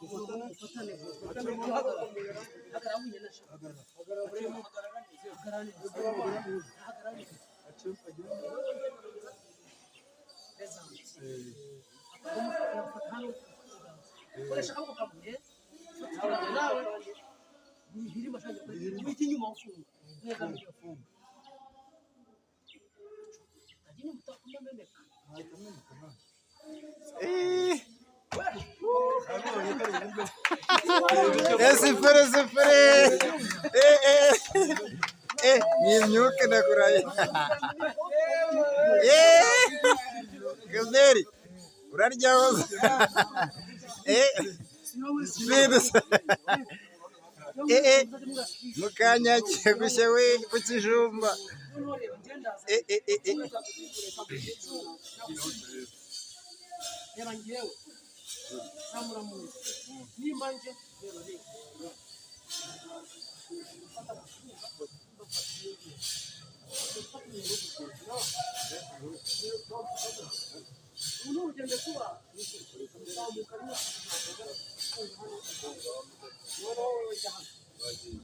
Ufatane, hagarara wenyine. Hagarara neza, hagarara neza. Koresha akaboko kamwe, fata ikiganza nawe wihirima, shaka wihita inyuma, ufunga neza, ufunga utajya inyuma utakumeneka. Eh. Esipure, esipure. Eh, eh. Eh, ni imyuka, ndakuraye. Eh. Gazeri. Uraryaho. Eh. Speed. Eh, eh. Mukanya agiye gushya we ku kijumba. Eh, eh, eh, eh. Reba ngewe, zamura mu nda nimba nje, reba, reba, fata ubu ni urugendo kuba zamuka rimwe, noneho ujya hano.